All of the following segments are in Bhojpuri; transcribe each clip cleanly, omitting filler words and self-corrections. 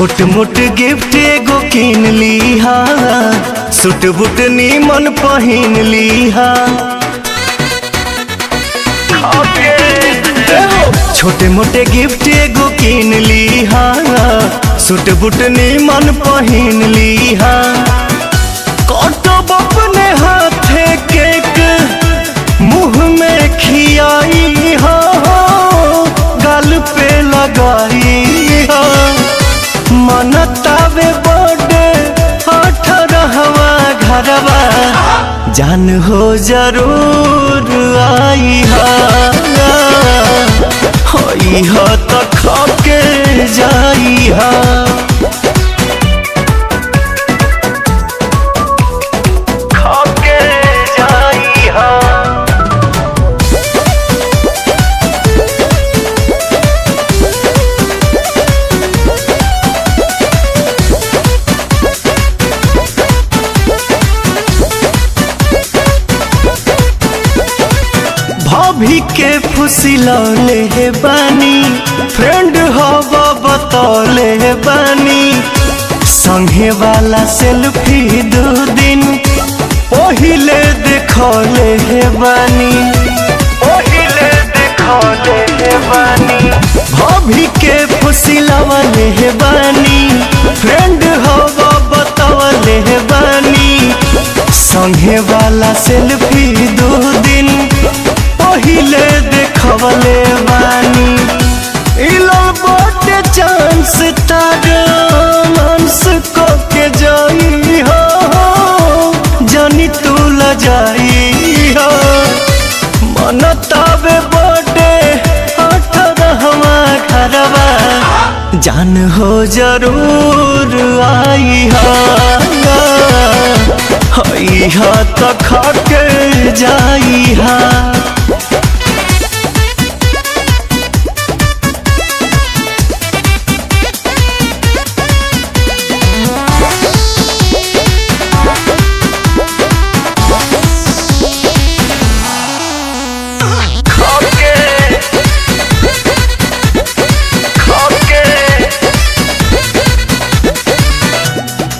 छोट मोट गिफ्ट एगो किन लीहा, सूट बूट नीमन पहिन लीहा। छोटे मोटे गिफ्ट एगो किन लीहा, सूट बूट नीमन पहिन लीहा। कटब अपने हाथे केक मुंह में खियाई हो, गाल पे लगाई हो। मनतावे बड़े 18वां घरवा, जान हो जरूर आई हा। होई हा त खाके जाई हा। खाके जाई हा। भाभी के फुसिलौले बानी, फ्रेंड हब बतौले बानी। संगे वाला सेल्फी दू दिन पहिले देखौले बानी, पहिले देखौले बानी। भाभी के फुसिलौले बानी, फ्रेंड हब बतौले बानी। संगे वाला सेल्फी दू दिन पहिले देखवले बानी। इलल बटे चांस तार मांस को के जाई हो, जानी तू ल जाई हो। मन तावे बटे 18वां घरवा, जान हो जरूर आई हा। हई हा त खाके जाई हा।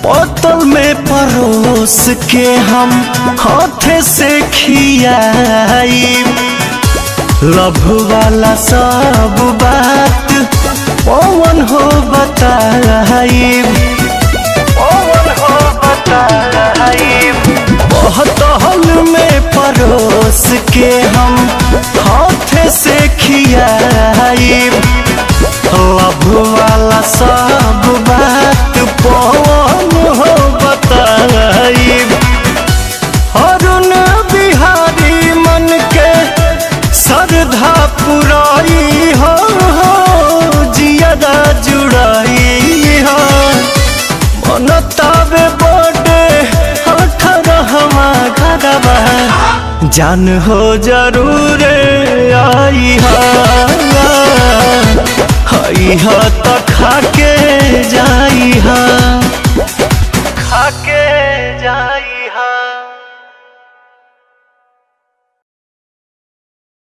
बोतल में परोस के हम हाथ से खियाई, लभ वाला सब बात पवन हो बताई, पवन हो बताई। बोतल में परोस के हम हाथ से खियाई, लभ वाला सब बात पवन हो बताई। अरुण बिहारी मन के श्रद्धा पुराई हो, जियरा जुड़ाई हो। मन तावे बड़े 18वां घरवा, जान हो जरूर आई हा। हई हा त खाके जाई हा, खाके जाई।